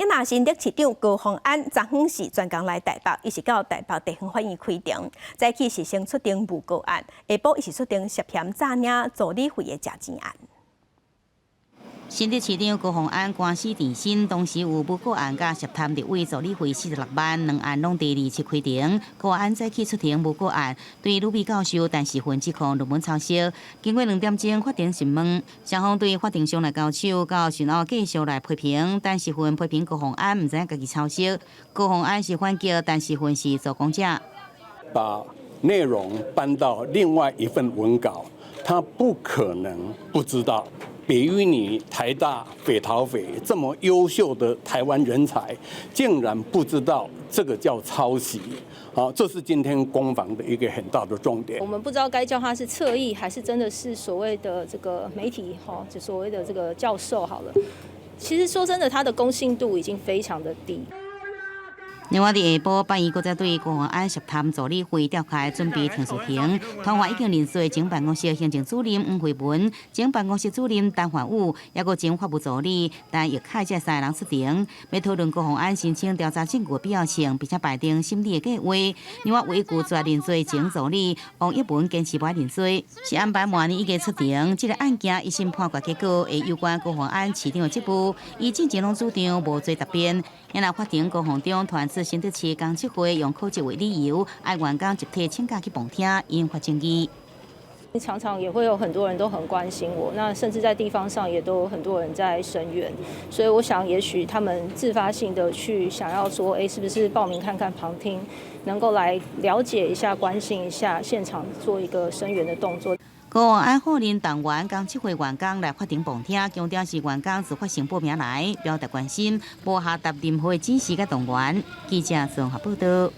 若新竹市長高虹安昨昏是專工來台北，伊是到台北地方法院開庭，早起是先出庭誣告案，下晡伊是出庭涉嫌詐領助理費的詐錢案。新竹市長高虹安官司纏身，同時有誣告案佮涉貪立委助理費46萬，兩案攏佇27開庭。高虹安早起出庭誣告案，對呂比教授陳時奮指控論文抄襲。經過2點鐘法庭審問，雙方對法庭上來交手，到訊後繼續來批評。陳時奮批評高虹安毋知影家己抄襲，高虹安是反擊，陳時奮是助攻者。把內容搬到另外一份文稿，他不可能不知道。比喻你台大匪逃匪這麼優秀的台灣人才，竟然不知道這個叫抄襲，好，這是今天攻防的一個很大的重點。我們不知道該叫他是側翼，還是真的是所謂的這個媒體，哈，就所謂的這個教授好了。其實說真的，他的公信度已經非常的低。另外，佇下晡，法院閣再對高虹安涉貪助理費調開準備程序庭，傳話已經認罪前辦公室行政主任黃惠文、前辦公室主任陳焕武，抑閣前法務助理陳玉凱這三个人出庭，欲討論高虹安申請調查證據必要性，並且排定審理的計畫。另外，唯一拒絕認罪前助理王一文堅持無愛認罪，是安排明年已經出庭。這个案件一審判決結果會攸關高虹安市長的職務，伊進前攏主張無罪答辯。因法庭攻防中傳出新竹市公職會用考績為理由，愛員工集體請假去旁聽，引發爭議。常常也會有很多人都很關心我，那甚至在地方上也都有很多人在聲援，所以我想也許他們自發性的去想要說，哎，是不是報名看看旁聽，能夠來了解一下、關心一下現場，做一個聲援的動作。高虹安否認動員公職會員工來法庭旁聽，強調是員工自發性報名來表達關心，無下達任何指示佮動員。記者綜合報道。